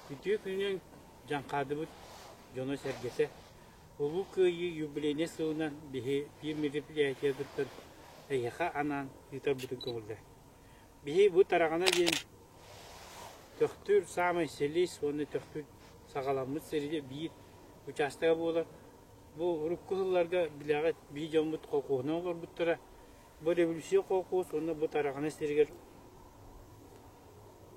Үтүө күнүнэн Дьаҥхаадыбыт дьоно-сэргэтэ! Улуу Кыайыы юбилейнай сылынан биһи биир мероприятиебыттан эһиэхэ анаан ыытарбытын көҥүллээ. Биһи бу Тараҕана диэн Төхтүр саамай силис уонна Төхтүр саҕаламмыт сиригэ биир учаастага буолар. Бу урукку сылларга билэҕит биһи дьоммут колхуоһунан олорбуттара. Бу революция колхуос уонна бу Тараҕана сиригэр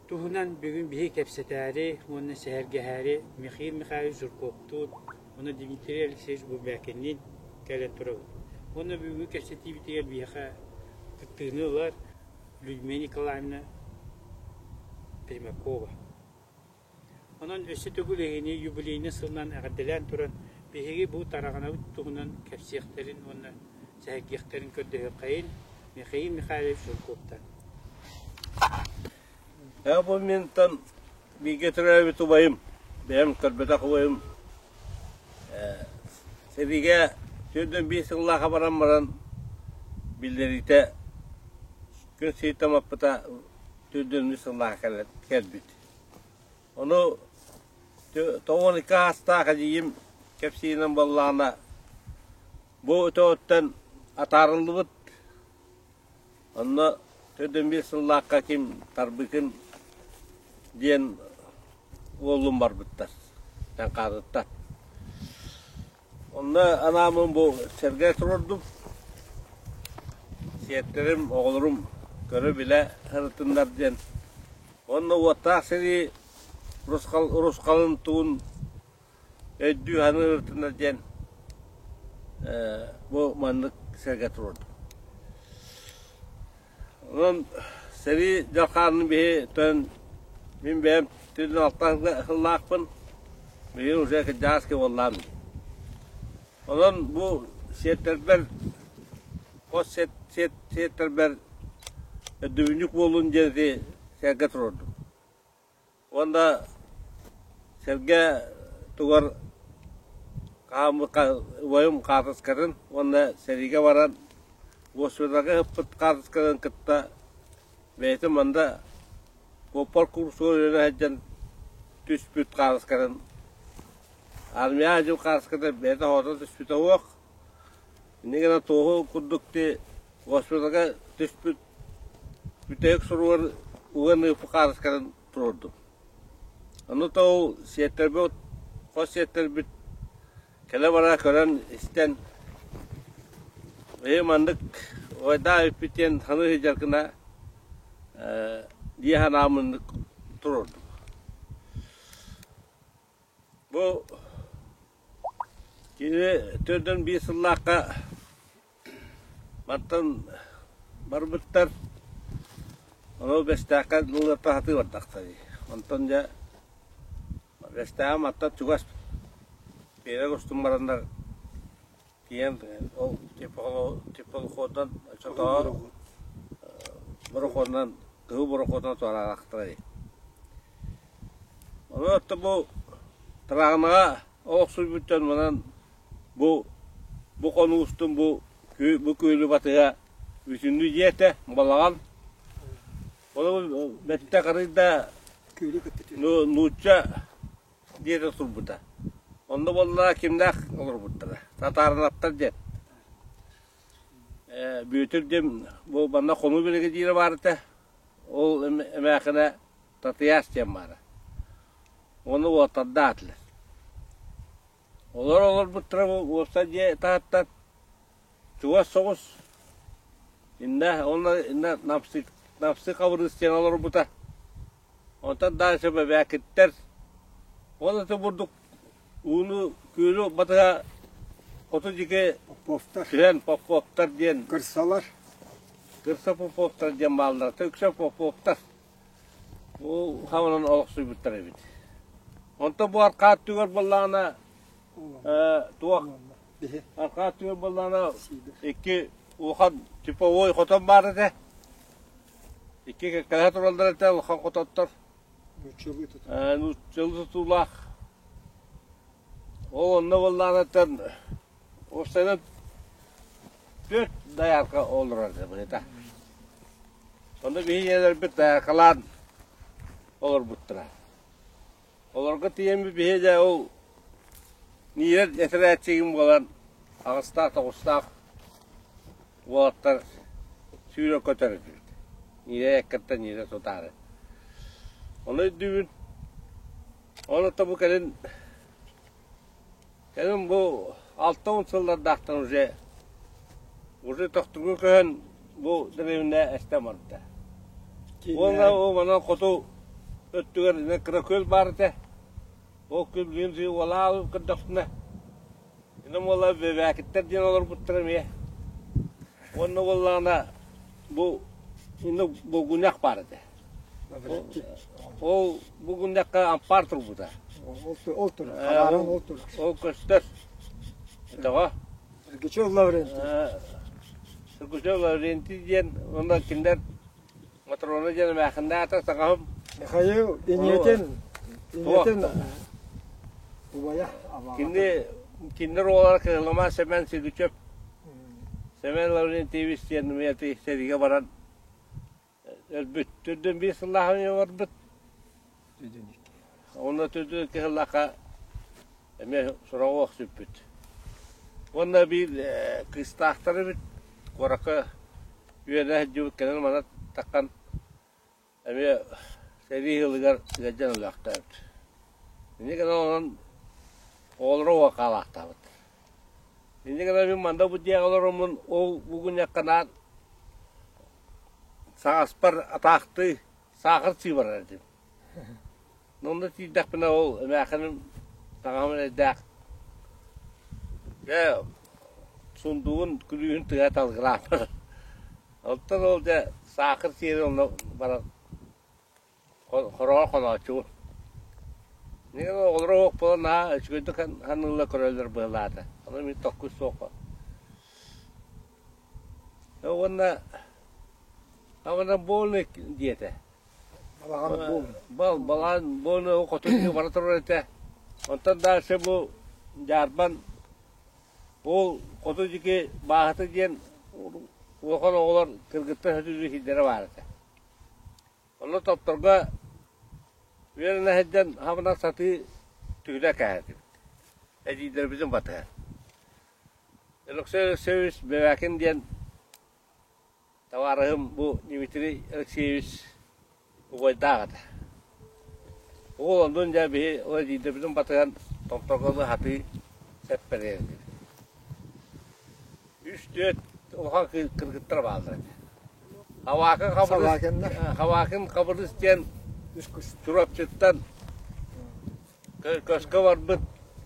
туһунан бүгүн биһи кэпсэтээри уонна сэһэргэһээри Михаил Михайлович Жирковтуун уонна Дмитрий Алексеевич Бубякинныын кэлэн турабыт. Уонна бүгүҥҥү кэпсэтиибитигэр биһиэхэ кыттыыны ылар Людмила Николаевна Примакова. Онон өссө төгүл эһигини юбилейнай сылынан эҕэрдэлээн туран, биһиги бу Тараҕанабыт туһунан кэпсиэхтэрин уонна сэһэргиэхтэрин көрдөһүөххэйин Михаил Михайлович Жирковтан. Ээ бу ментан бииргэ төрөөбүт убайым, бэйэм көрбөтөх убайым сэриигэ 45 сыллааха баран баран биллэриитэ күн сириттэн маппыта 43 сыллааха кэлбит. Ону 92 аастаах эдьиийим кэпсииринэн буоллаҕына, бу өтөҕүттэн атаарыллыбыт, онно 45 сыллаахха ким Тарбыкын диэн уоллун барбыттар, Таҥхаатыттан. Онно анааммын бу сэргэ туруордум. Сиэттэрим, оҕолорум көрө-билэ сырыттыннар диэн. Уонна уоттаах сэрии урусхалын тугун өйдүү саныы ырыттыннар диэн бу маннык сэргэ туруордум. Онон сэрии дьалхаанын биһи төн мин бэйэм түннү алта сыллаахпын, билигин уже кырдьаҕас киһи буоллаам. Онон бу сиэттэрбэр, хос сиэттэрбэр өйдөбүнньүк буоллун диэн ити сэргэ туруордум. Уонна сэргэ тугар убайым хаартыскатын уонна сэриигэ баран госпиталга ыппыт хаартыскатын кытта бэйэтин манна куоппар курсугар үөрэнэ сылдьан түспүт хаартыскатын армияҕа сылдьыбыт хаартыската бэйэтэ оҕото түспүтэ суох. Инньэ гынан туоһу курдук ти госпиталга түспүт бүтэһик суругар уган ыыппыт хаартыскатын туруордум. Ону то ол сиэттэрбит, хос сиэттэрбит кэлэ-бара көрөн-истэн эһи маннык уойдаах эбиппит диэн саныы сылдьар гына дии санааммын туруордум. Бу кини төрдөн биир сыллаахха Мантан барбыттар, ону Бэстээххэ ылыахха сатыы бардахтар дии. Онтон дьэ Бэстээҕим мантан чугас биэрэк устун бараннар тиийэн ол теплоходунан оччотооҕу борохуонунан кыһыл борохуотунан туораатахтара дии. Ону оттон бу Тырааҕынаҕа олохсуйбут дьон манан Бу бу хонуу устун бу бу күөлү батыһа бүтүннүү дьиэ этэ, балаҕан. Ону бэттэх арыйда нуучча дьиэтэ турбута. Онно буоллаҕа кимнээх олорбуттара? Татаарынаптар диэн. Бүөтүр диэн бу манна хонуу биригэдьиирэ баар этэ. Ол эмээхинэ Татыйаас диэн баара. Ону уоттардаах этилэр. Олор олорбуттара уопсай дьиэ таһыттан чугас соҕус иннэ уонна иннэ Намсык Намсык Хабырыыс диэн олорбута. Онтон дальше Бэбээкиттэр уонна ити бурдук ууну күөлү батыһа хоту диэки Поповтар түһэн Поповтар диэн кырсалар кырса Поповтар диэн бааллар. Үксэ Поповтар. Ол хаанан олохсуйбуттар эбит. Онтон бу аркаа өттүгэр буоллаҕына туох аркаа өттүгэр буоллаҕына икки улахан типовой хотон баар этэ. Икки кэккэлэһэ тураллар этэ улахан хототтор. Нууччалыы Нууччалыы тутуулаах. Ол онно буоллаҕына уопсайынан түөрт доярка олорор этэ быһыыта. Онно биһи ийэлэрбит дайааркалаан олорбуттара. Олорго тиийэммит биһи дьэ ол Ниирэр этэрээччигим буолан аҕыстаах-тоҕустаах уолаттар сүүрэ көтөр этибит. Ниирэ эккэттэн ниирэ тутаары. Ону өйдүүбүн. Онуота бу кэлин кэлин бу 60 сыллардаахтан уже уже тохтугу көһөн бу дэриэбинэ эстэн барда. Уонна ол манан хоту өттүгэр кыра күөл баар этэ. Ол күн билигин уолаа көрдөхпүнэ, иним уола Бэбээкиттэр диэн олорбуттар эмиэ. Уонна буоллаҕына бу инна булгунньах баар этэ. Ол булгунньахха ампаар турбута. Ол турар, хабааран ол турар. Ол көстөр. Тоҕо? Сыргычев Лаврентий. Сыргычев Лаврентий диэн уонна кинилэр Матрона диэн эмээхиннээтэ саҥаһым. Михаил иньэтин иньэтин убайа Кини кинилэр уолара Кыһылыма Сэмэн Сыгычев Сэмэн Лаврентьевич диэн эмиэ сэриигэ баран өлбүт. Төрдүн биир сыллааҕы барбыт. Онно төрдүн кыһыллаахха эмиэ сураҕа суох сүппүт. Уонна биир кыыстаахтар эбит куоракка үөрэнэ сылдьыбыт кэлэн манна таххан эмиэ сэрии сылыгар ыалдьан өлөөхтөөбүт. Инньэ гынан онон оҕолоро уол хаалаахтаабыт. Инньэ гынан мин манна бу дьиэҕэ олороммун ол бугунньахха наан саҥаспар атаахтыы саахар сыы барар этим. Онно тиийдэхпинэ ол эмээххиним таҥаһым эрэйдээх дьэ сундуугун күлүүһүн тыаһа талгыраабар. Оттон ол дьэ саахыр сиэри онно баран хороҕор хонооччубун. Мин оҕолоро суох буолан наһаа үчүгэйдик ханыылла көрөллөр быһыылаата. Ону мин токкуй суох. Уонна Абана буолуй диэтэ. Балаҕан буол. Бал балаҕан буолуй хоту бара турар этэ. Онтон дальше бу Дьаарбан ол хоту диэки бааһыта диэн улахан оҕолор кыргыттар сөтүлүү сирдэрэ баар этэ. Онно топторго үөрэнэ сылдьан хабынан сатыы түһүлэ кээһэтибит. Эдьиийдэрбитин батыһан. Алексей Алексеевич Бэбээкин диэн Табаарыһым бу Дмитрий Алексеевич убайдаах этэ. Уол оннун дьэ биһи ол эдьиийдэрбитин батыһан Томторго сатыы сэппэрийэр этибит. Үс-түөрт улахан кыргыттар бааллар этэ. Хабаакын Хабырыс, Хабаакын Хабырыс диэн Чурапчыттан Көскө барбыт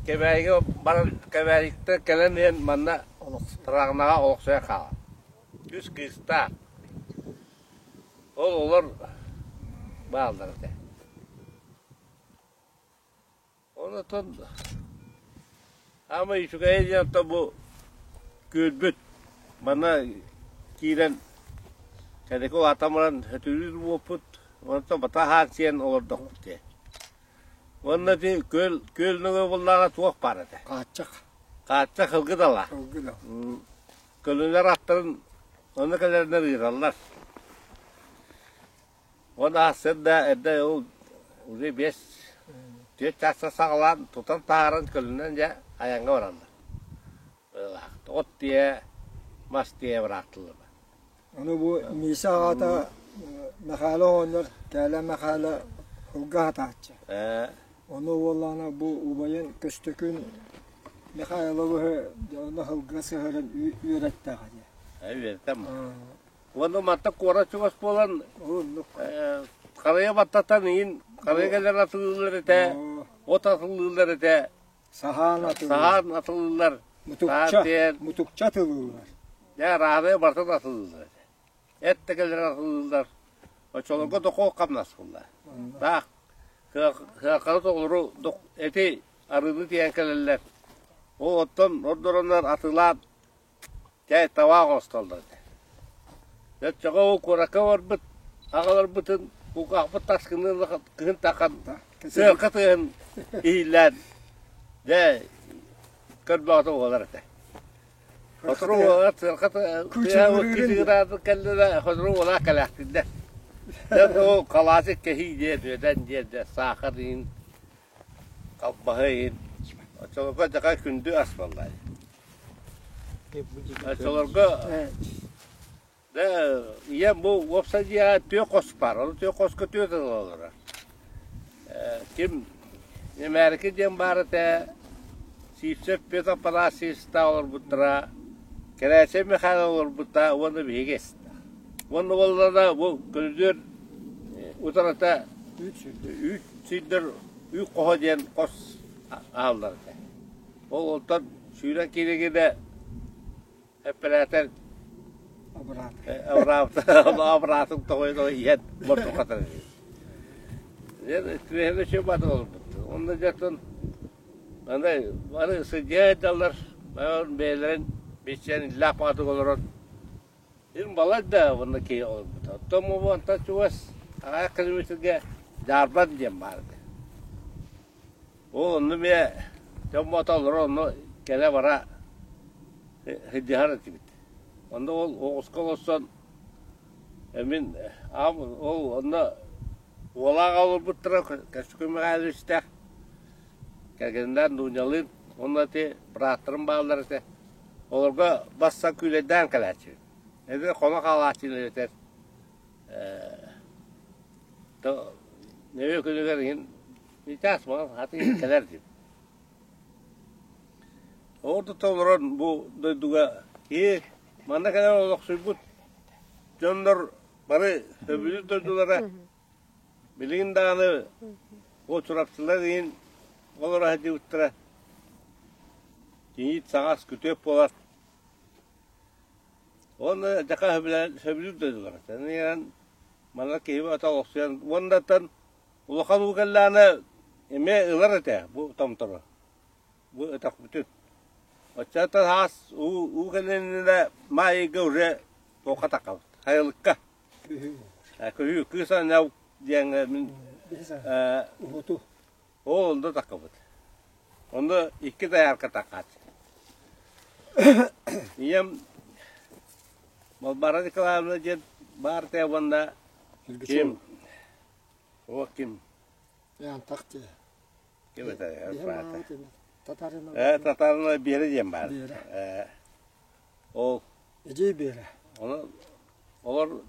Кэбээйигэ баран Кэбээйиттэн кэлэн иһэн манна Тараҕанаҕа олохсуйан хаалар. Үс кыыстаах. Ол олор бааллар этэ. Онтон саамай үчүгэйэ диэн оттон бу күөлбүт манна киирэн кэнники улаатан баран сөтүөлүүр буолбут, онтон батаһаан сиэн олордохпут дии. Уонна ити күөл күөл нөҥүө буоллаҕына туох баар этэ? Хааччах. Хааччах ылгы дала. Ылгы дала. Көлүнэр аттарын онно кэлэринэн ыыталлар. Уонна сыр да эрдэ ол уже биэс түөрт чаастан саҕалаан тутан таһааран көлүнэн дьэ айаҥҥа бараллар. От тиэ, мас тиэ бырааттылар. Ону бу Миисэ аҕата Мэхээлэ оҕонньор Кээлэ Мэхээлэ ылга сатааччы. Ону уоллаана бу убайын Көстөкүүн Михайловыһы дьэ онно сылгы сыһыаран үөрэттэҕэ дии. Үөрэтэн Уонна манта куорат чугас буолан харыйа баттатан иин харыйа кэлэр атылыыллар этэ, от атылыыллар этэ. Саһаан атылыыллар. Саһаан атылыыллар. Мутукча, мутукча атылыыллар. Дьэ, араанай барытын атылыыллар этэ. Эт да кэлэр атылыыллар. Оччолорго дохуо хамнас буолла. Таах, кыахханы толору эти арыыны тиэйэн кэлэллэр. Ол оттон ордороннор атылаан чэй табаах оҥостоллор этэ. Оччоҕо ол куоракка барбыт аҕаларбытын кулгаахпыт таскыны кыһын тахан сыарка тыаһын иһиллээн дьэ көрбөҕөтө буолар этэ. Сотору уола сыарка кыычыгыраатын кэллэ да сотору уола кэлээхтиннэ. Дьэ ол халаачык кэһии диэн үөдэн диэн дьэ саахар иһин. Халбаһы иһин. Оччолорго дьака күндү ас буолла. Оччолорго да ийэм бу уопсай дьиэҕэ түө хос баар, ол түө хоско түө тыл олорор. Ким Эмээрики диэн баар этэ, Сивцев Петр Афанасьевичтаах олорбуттара, Кэрээчэй Михайлов олорбута уонна биһиги. Уонна буоллаҕына бу көрүдүөр утарыта үүт сүүрдэр үүт хоһо диэн хос ааллар этэ. Ол онтон сүүрэн кииригинэ эппэрээтэр абыраатын тоҕойдо иһэн бордухатар Түөһэгэ үчүгэй баатыр олорбут. Онно дьэ аны бары сылдьа сылдьаллар, бэйэлэрин биччэн иллээх баҕатык олорон Ин балай да уонна киһи олорбута. Оттон онтон чугас аҕыйах километрга Дьаарбан диэн баар этэ. Ол онно эмиэ дьон буота олорор онно кэлэ-бара сылдьыһар этибит. Онно ол оҕуска олорсон мин ол онно уолаах олорбуттара Костюк Михайловичтаах кэргэнинээн Дунялыын уонна ити бырааттарым бааллар этэ. Олорго бассан күүлэйдээн кэлээччибит. Эбээ хоно хаалааччылар этэр нөҥүө күнүгэр иһин Сейчас хаты кэлэр дип. Ордук олорон бу дойдуга киһи манна кэлэн олохсуйбут дьоннор бары сөбүлүүр дойдулара билигин даҕаны бу Чурапчылар иһин олоро сылдьыбыттара кийиит саҕас күтүөп буолар. Уонна дьака сөбүлүүр дойдулара. Манна киһи ата олохсуйан уоннаттан Улахан уу кэллэҕинэ эмиэ ылар этэ бу томтору, бу өтөхпүтүн. Оччоттон хаас уу, уу кэлиннэ маай ыйга уже туохха таххабыт, хайылыкка. Көһүү кыыс анньау диэҥҥэ мин Уһуту. Ол онно таххабыт. Онно икки доярка таххааччы. Ийэм Балбаара Николаевна диэн баар этэ уонна ким О, ким? Антах дии. Ким это? Татарина. Татарина Биэрэ диэн баар. Биэрэ. Ол. Эдьиий Биэрэ. Оны олор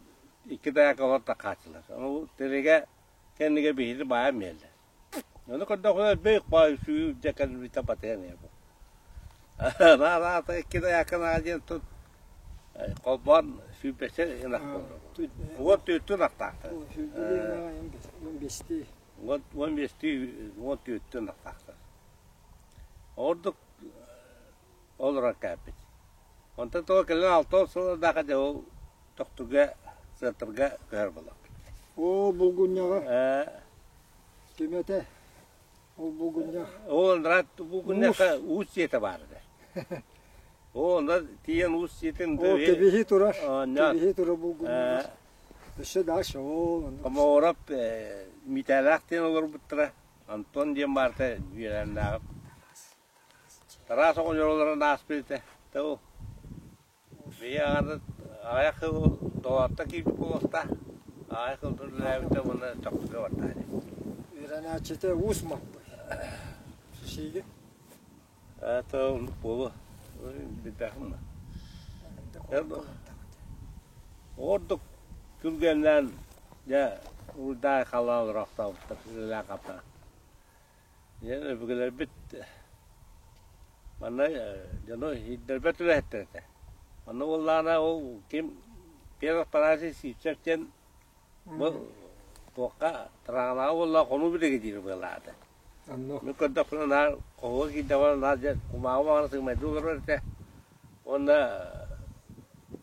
икки даяка олор такаачылар. Onu тереге кэнниге биһири баайан биэрдэ. Ону көрдөххүнэ бөй баай сүү дьэ кэлбитэ батыан бу. Наата икки даяка диэн тут холбоон сүүрбэччэ ынах буолла. Уон түөртүү ынахтаахтар. Уон биэстии. Уон биэстии, уон түөртүү ынахтаахтар. Ордук олорор кээппит. Онтон тоҕо кэлин алта сыллардаахха дьэ ол Төхтүргэ, Сыантырга көһөр буоллахпыт. Оо, булгунньаҕа. Ким этэ? Ол булгунньах. Ол анараа булгунньахха уус дьиэтэ баар этэ. Оо, онно тиийэн уус дьиэтин Оо, кэбиһии турар. Кэбиһии турар булгунньаҕар. Өссө дальше ол онно. Коморов Митээлээх диэн олорбуттара. Антон диэн баарта үөлээннээҕим. Тараас оҕонньор олорон ааспыт этэ. Ол Бэйэ аҕыйах сыл доллартан киирбит буолуохтаах. Аҕыйах сыл үлэлээбитэ уонна чахчыга бартаа ини. Үөрэнээччитэ уус Маппый. Сииги? Это оннук буолуо. Билбэхим да. Ордук күргэннээн дьэ уурдаай халаан олороохтообуттар үлэлээн-хамсаан. Диэн өбүгэлэрбит манна дьону иһирдэрбэт үлэһиттэр этэ. Онно буоллаҕына ол ким Первый Афанасий Сивцев диэн бу туохха Тараҕанаҕа буолла хонуу биригэдьиир быалаата. Мин көрдөхпүнэ наар хоһуга киирдэҕинэ наар дьэ кумааҕы маҕана сыҥмайдыы олорор этэ. Уонна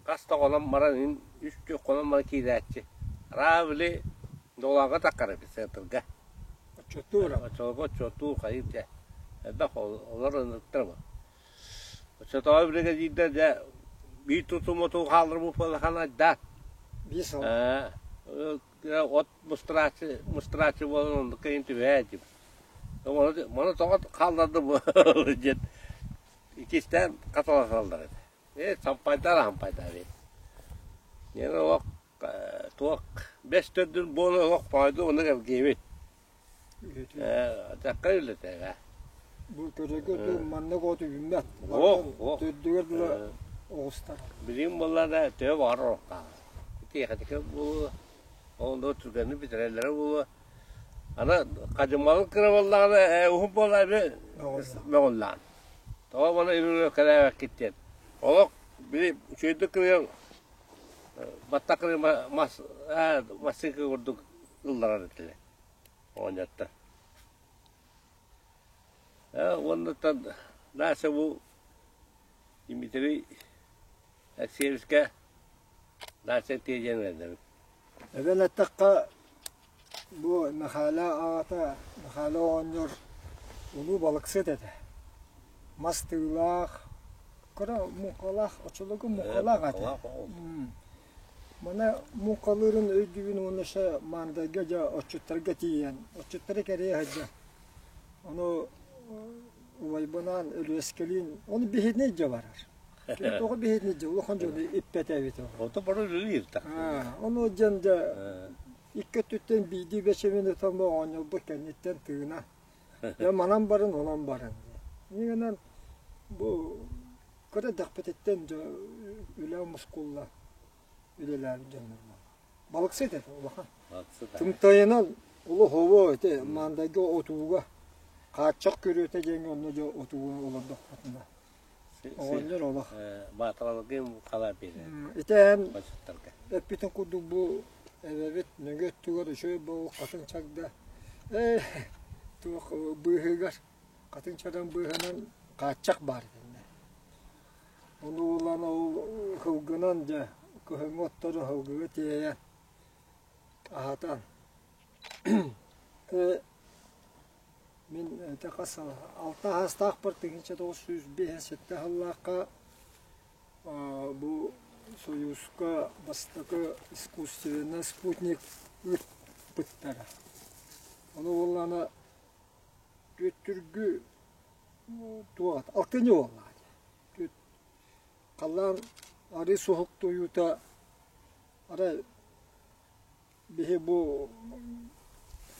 хас да хонон баран иһин үс-түөрт хонон баран киирээччи. Араа били Долааҥҥа таххар эбит Сыатырга. Отчуоттуур. Оччолорго отчуоттуур хайыыр дьэ. Элбэх олор ынырыктар бу. Оччотооҕу биригэдьиирдэр дьэ биир туту-моту хаалларбыт буоллаххына айдаан. Биир сыл. От мустарааччы, мустарааччы буолан оннук кэлин түбэһээ этим. Маны тоҕо хааллардым диэн иккистээн хатылаталлар этэ. Ээ, сампайдар ампайдар эбит. Диэн олох туох бэс төрдүн буола олох баайда оннук эргийэбит. Атахха үлэтэ. Бу көрөргө маннык оту үүммэт. Төрдүгэр дылы оҕустар. Билигин буоллаҕына төһө баҕар орохтоох. Тиэхэтикэ буолуо, ол түргэнник бүтэрэллэрэ буолуо. Аны хадьымалын кыра буоллаҕына уһун буолла эбэ мөҕүллээн. Тоҕо маны үрүлүөккэлээбэккит диэн. Олох били үчүгэйдик кырыйан баттах кырыйан мас массыынка курдук ылларар этилэр оҕонньоттор. Уонна Настя бу Дмитрий Алексеевичка Настя тиэйэн эрэнэбин. Эбэн эттэххэ, бу Мэхээлэ аҕата Мэхээлэ оҕонньор улуу балыксыт этэ. Мас тыылаах, кыра муҥхалаах, оччолорго муҥхалаах этэ. Маны муҥхалыырын өйдүүбүн уонна өссө Маандайга дьэ отчуттарга тиийэн, отчуттары кэрийэ сылдьан, ону убайбынаан Өлүөскэлиин, ону биһигини илдьэ барар. Кини тоҕо биһигини илдьэ, улахан дьону иппэтэ эбит ол. Ото бары үлэлиир да. Ону дьон дьэ икки өттүттэн биирдии бэчэмин ытан оонньолбут кэнниттэн тыына. Дьэ манан барын, онон барын. Инньэ бу Кыра эрдэхпититтэн дьэ үлэ мускулла үлэлээбит дьоннор Балыксыт этэ улахан. Тымтайынан улуһуо ити Маандайга отууга хааччах күрүөтэ диэҥҥэ онно дьэ отууга олордохпутуна. Оҕонньор олох. Баатыралгым хала биэрэ. Ити эн эппитин курдук бу эбэбит нөҥүө өттүгэр үчүгэй буолуох хатыҥ чагда ээ туох быыһыгар Хатыҥ чараҥ быыһынан хааччах баар итиннэ. Ону ылан ол һылгынан дьэ кыһыҥҥы оттору һылгыга тиэйэн аһатан мин ити хас сыл алта саастаахпар 1957 сыллаахха бу Союзка бастакы искусственный спутник ыыппыттара. Ону буоллаҕына Түөттүргү туох алтынньы буоллаҕа дии. Түөт халлаан арыы суһуктуйуута арай биһи бу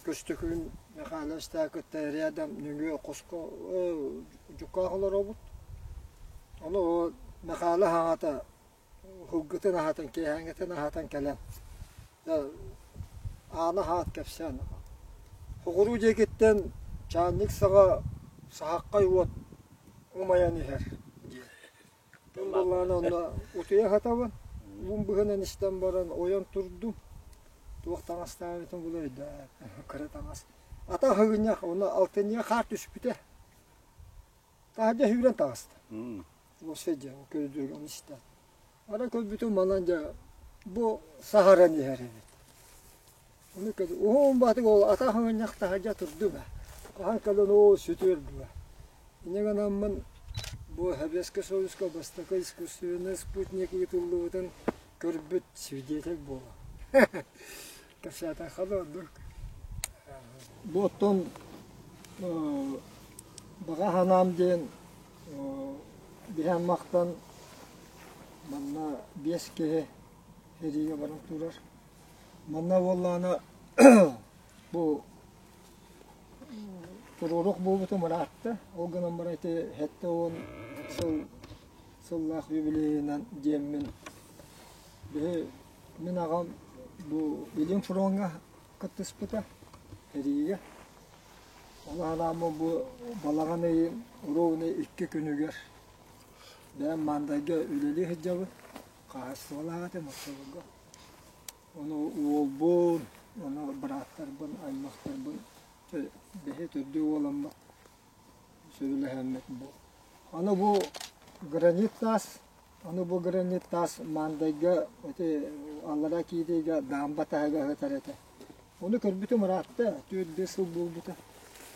Көстөкүүн Михайловичтаах кытта рядом нөҥүө хоско дьуккаах олоробут. Ону Михайло аҕата Һылгытын аһатан, киэһээҥҥитин аһатан кэлэн, аана аһаат кэпсээн Соҕуруу диэкиттэн чаанньык саҕа саһаххай уот умайан иһэр диэн. Мин буоллаҕына онно утуйа сатабын, уум быһынан истэн баран ойон турдум. Туох таҥастаабытын була өйдөөбөппүн, кыра таҥас. Ата аһыгынньах, онно алтынньыга хаар түспүтэ. Таһырдьа сүүрэн таҕыста. Уопсай дьэ көрүдүөргэ ону истэн. Ара көрбүтүм манан дьэ бу саһаран иһэр эбит. Ону көр уһун баатык ол атах ыҥынньах таһырдьа турдум ээ. Хаһан кэлэн оо сүтүөр дуо. Инньэ гынаммын бу Советскай Союзка бастакы искусственный спутник ыытыллыбытын көрбүт свидетель буолан. Кэпсээтэххэ да ордук. Бу оттон баҕа санаам диэн биһи аймахтан манна биэс киһи сэриигэ баран турар. Манна буоллаҕына бу туруоруох буолбутум ыраатта. Ол гынан баран ити 70 сыл сыллаах юбилейынан диэммин биһи Мин аҕам бу Илин фроҥҥа кыттыспыта, сэриигэ. Ол анааммын бу балаҕан ыйын ровно икки күнүгэр бэйэм Маандайга үлэлии сылдьабын, хаһаайыстыбалаах этим оччолорго. Ону уолбун, ону бырааттарбын, аймахтарбын бэһи төрдүө уоламмыт сөбүлэһэммит бу. Аны бу гранит таас Ону бу гранит таас Маандайга ити аллараа киириигэ даамба таһыгар сытар этэ. Ону көрбүтүм ыраатта, 4-5 сыл буолбута.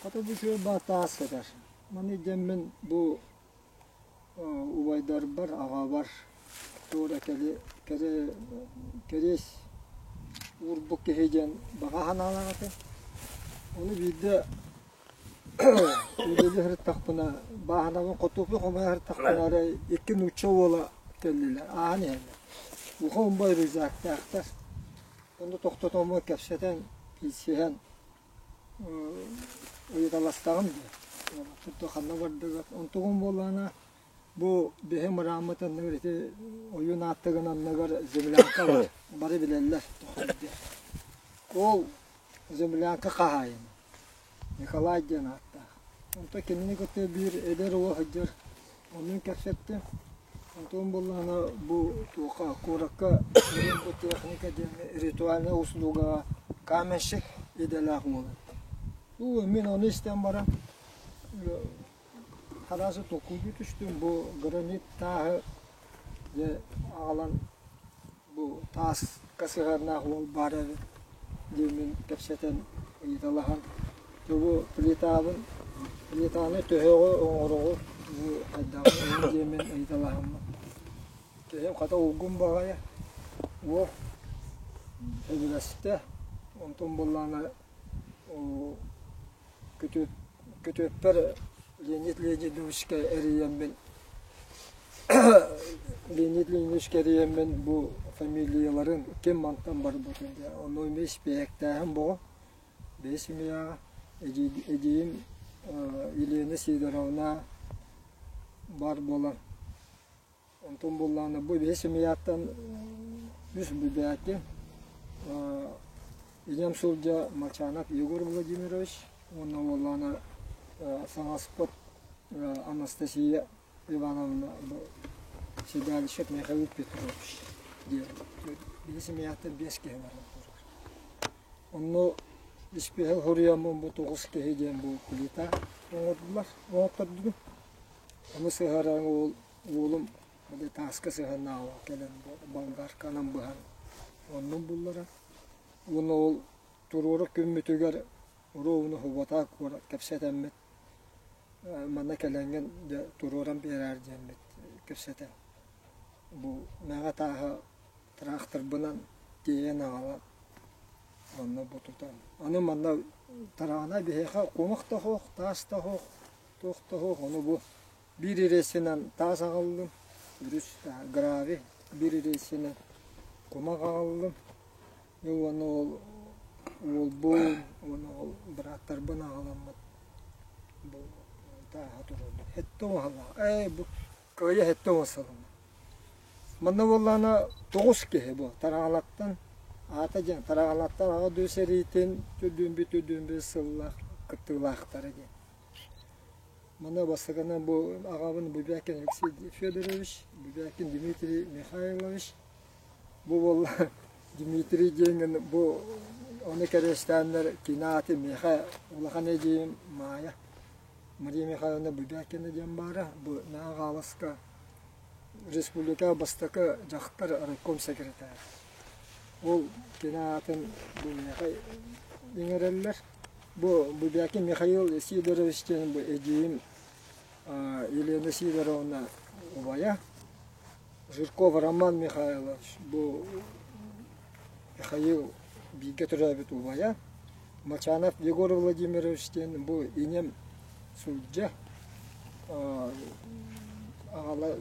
Хата бу үчүгэй баа таас сытар. Маны дьэммин бу убайдарбар, аҕабар туора кэри, кэри, кэриэс уурбут киһи диэн баҕа санаалаах этим. Ону биирдэ Үлэлии сырыттахпына, бааһынабын хотуоппун хомуйа сырыттахпына арай икки нуучча уола кэллилэр, ааһан иһэллэр. Уха умбай рюкзактаахтар. Онно тохтотоммут кэпсэтэн, билсиһэн. ыйыталастаҕым дии. Уолаттар ханна бардыгыт? Онтугум буоллаҕына бу биһи мырааммыт анныгар ити ойуун ааттыгын анныгар землянка бар. Бары билэллэр диэн. Ол землянка хаһаайына Николай диэн ааттаах. Онтон кинини кытта биир эдэр уол сылдьар. Оннун кэпсэттим. Онтон буоллаҕына бу туохха куоракка бу техника диэн ритуальнай услугаҕа каменщик идэлээх уол эбит. Уу мин ону истэн баран Хараасы толкуйдуу түстүм, бу гранит тааһы дьэ аҕалан бу тааска сыһыаннаах уол баар эбит диэммин кэпсэтэн ыйыталаһан дьэ бу плитабын плитаны төһөҕө оҥороҕут бу хайдаҕын диэммин ыйыталаһаммын киһим хата улгум баҕайы уол сөбүлэстэ онтон буоллаҕына Күтүөппэр Леонид Леонидовичка эрийэммин Леонид Леонидовичка эрийэммин бу фамилияларын ким мантан барбытын диэн ону эмиэ испиэһэктээһин боҕо бэйэ семьяҕа эдьиийим Елена Сидоровна баар буолан Онтон буоллаҕына бу биһи семьяттан үс бибээтим ийэм сылдьа Мачанов Егор Владимирович уонна уоллаана саҥаспыт Анастасия Ивановна бу Седалищев Михаил Петрович диэн биһи семьяттан биэс киһи баран турар. Онно испиэһэ суруйаммын бу тоҕус киһи диэн бу плита оҥордулар, оҥоттордубут. Ону сыһаран уол уолум били тааска сыһаннааҕы кэлэн болгарканан быһан оннун булларар. Уонна ол туруору күммүтүгэр уруобуну Хубата куорат кэпсэтэммит манна кэлэҥҥин дьэ туруоран биэрээр диэммит кэпсэтэн бу мэҥэ тааһы тыраахтарбынан тиэйэн аҕалан онно бу тутан аны манна тараана биһиэхэ кумах да суох таас да суох туох да суох ону бу биир рейсинэн таас аҕаллым өрүс гравий биир рейсинэн кумах аҕаллым уонна ол уолбун уонна ол бырааттарбын аҕаламмыт бу тааһа туруордум сэттэ уон ээ бу кыайа 70 сылынан. Манна буоллаҕына тоҕус киһи бу Тараҕалаттан аата диэн Тараҕалаттан Аҕа дойду сэриитин төрдүөн төрдүөн сыллаах кыттыылаахтара диэн. Манна бастакынан бу аҕабын Бубякин Алексей Федорович, Бубякин Дмитрий Михайлович. Бу буолла Дмитрий диэҥҥин бу ону кэриэстээннэр кини ааты миэхэ улахан эдьиийим Маайа Мария Михайловна Бубякина диэн баара, бу Нааҕааласка республика бастакы дьахтар райком секретарь. Ол кини аатын бу миэхэ иҥэрэллэр. Бу Бубякин Михаил Сидорович диэн бу эдьиийим Елена Сидоровна убайа. Жирков Роман Михайлович бу Михаил бииргэ төрөөбүт убайа. Мачанов Егор Владимирович диэн бу инем сылдьа аҕала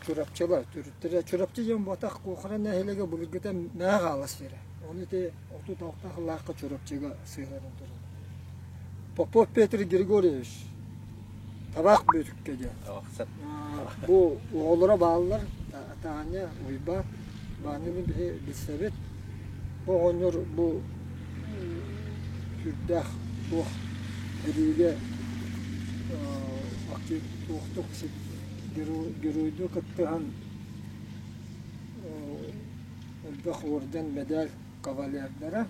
Чурапчылар төрүттэрэ Чурапчы диэн буотах Куохара нэһилиэгэ былыргыта Мээх аала сирэ. Ону ити 36 сыллаахха Чурапчыга сыһыаран турар. Попов Петр Григорьевич Табаах Бүөтүккэ диэн. Бу оҕолоро бааллар Таня, Уйба, Ваняны биһи билсэбит. Бу оҕонньор бу сүрдээх туох билиигэ туохтук геройдуу кыттыһан элбэх орден, медаль кавалердара.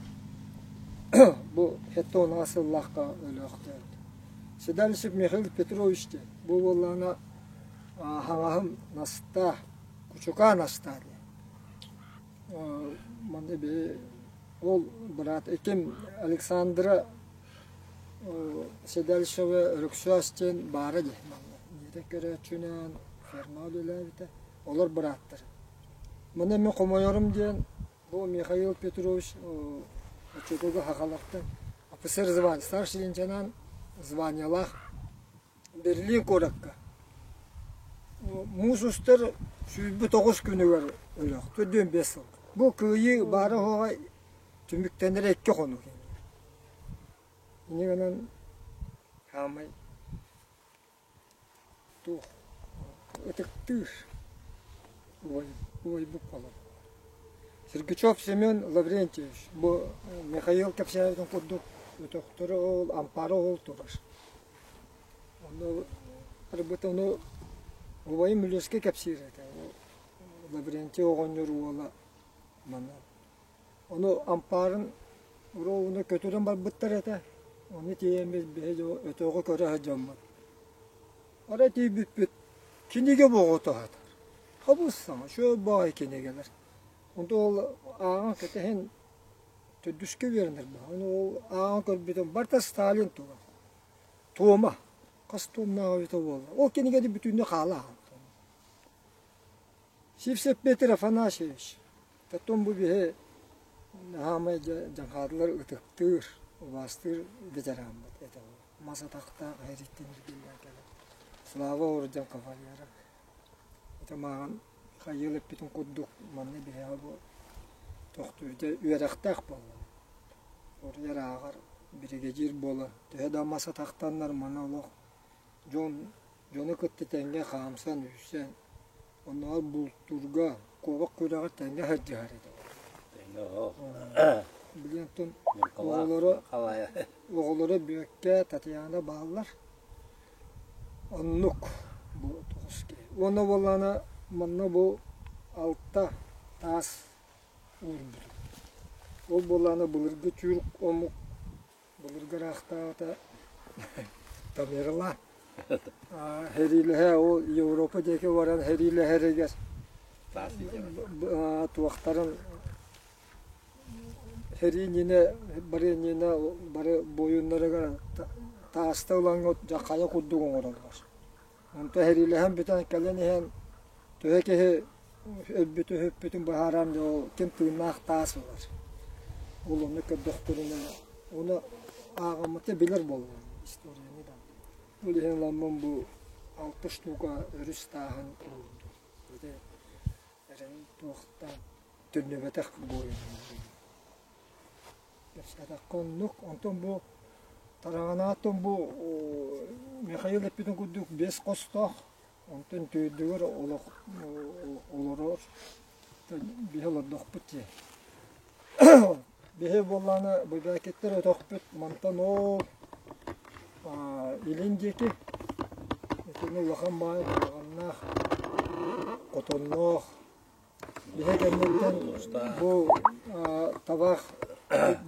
Бу 70 сыллаахха өлөөхтөөбүт. Седалищев Михаил Петрович диэн. Бу буоллаҕына хаҥаһым Настаа, Кучукаа Настаа диэн. Манна биһи ол быраат иким Александра Седалищева Өрөксөөс диэн баара дии манна. Ийэтэ көрөөччүнэн ферма үлэлээбитэ. Олор бырааттар. Манна мин хомойорум диэн бу Михаил Петрович оччотооҕу сахалартан офицер звание, старший лейтенант званиелаах Берлин куоракка муус устар 109 күнүгэр өлөх 45 сыл. Бу кыайыы баара-суоҕа түмүктэнэрэ икки хонук. Инньэ гынан хаамай туох ытыктыыр убайбыт буолар. Сергучев Семен Лаврентьевич бу Михаил кэпсээбитин курдук өтөхтөрө ол ампаара ол турар. Ону арбыт ону убайым Үлүскэ кэпсиир этэ. Лаврентий оҕонньор уола манна. Ону ампаарын уруогуна көтүрэн барбыттар этэ. Ону тиийэммит биһиги өтөҕү көрө сылдьаммыт. Арай тиийбиппит кинигэ боҕото сытар. Хабыс-саҥа, үчүгэй баҕайы кинигэлэр. Онтон ол ааҕан кэтэһэн төрдүскэ үөрэнэр баҕа. Ону ол ааҕан көрбүтүм барыта Сталин тула. Туома. Хас туомнаах эбитэ буолла. Ол кинигэни бүтүннүү хаала хаалбытым. Сивцев Петр Афанасьевич. Потом бу биһи хаамай дьаҥхаатылар ытыктыыр, убаастыыр ветераммыт этэ. Мас атахтаах эриттэн иргиллэн кэлэн. Слава орден кавалера. Ити мааҕын Михаил эппитин курдук манна биһиэхэ бу тохтуурда үөрэхтээх буолла. Суруйар ааҕар биригэдьиир буола төһө да мас атахтаннар маны олох дьон дьону кытта тэҥҥэ хаамсан үүрсэн оннооҕор бултуурга куобах күрэҕэр тэҥҥэ сылдьыһар этэ. Билигин оттон оҕолоро оҕолоро Бүөккэ, Татьяна бааллар. Оннук бу тоҕус киһи. Уонна буоллаҕына манна бу алта таас уурбутум. Ол буоллаҕына былыргы түүр омук былыргы ыраахтааҕыта Тамерлан сэриилэһэ ол Европа диэки баран сэриилэһэригэр туохтарын Сэрии иннинэ бары иннинэ бары буойуннарыгар тааста ылаҥҥыт дьэ хайа курдук оҥороллор. Онтон сэриилэһэн бүтэн кэлэн иһэн төһө киһи өлбүтү-сүппүтүн быһааран дьэ ол ким тыыннаах таас ылар. Ол ону көрдөхтөрүнэ ону ааҕыммыта билэр буоллум историяны да. Ол иһин ыламмын бу алта штука өрүс тааһын уурдум. Ити эрэн туохтаан төннүбэтэх буойуннар. Кэпсээтэххэ оннук. Онтон бу Тараҕанааттан бу Михаил эппитин курдук биэс хостоох, онтон төрдүгэр олох олорор биһи олордохпут дии. Биһи буоллаҕына бэбээкиттэр өтөхпүт мантан ол илин диэки итини улахан баай балаҕаннаах, хотонноох Биһи кэнниттэн бу табах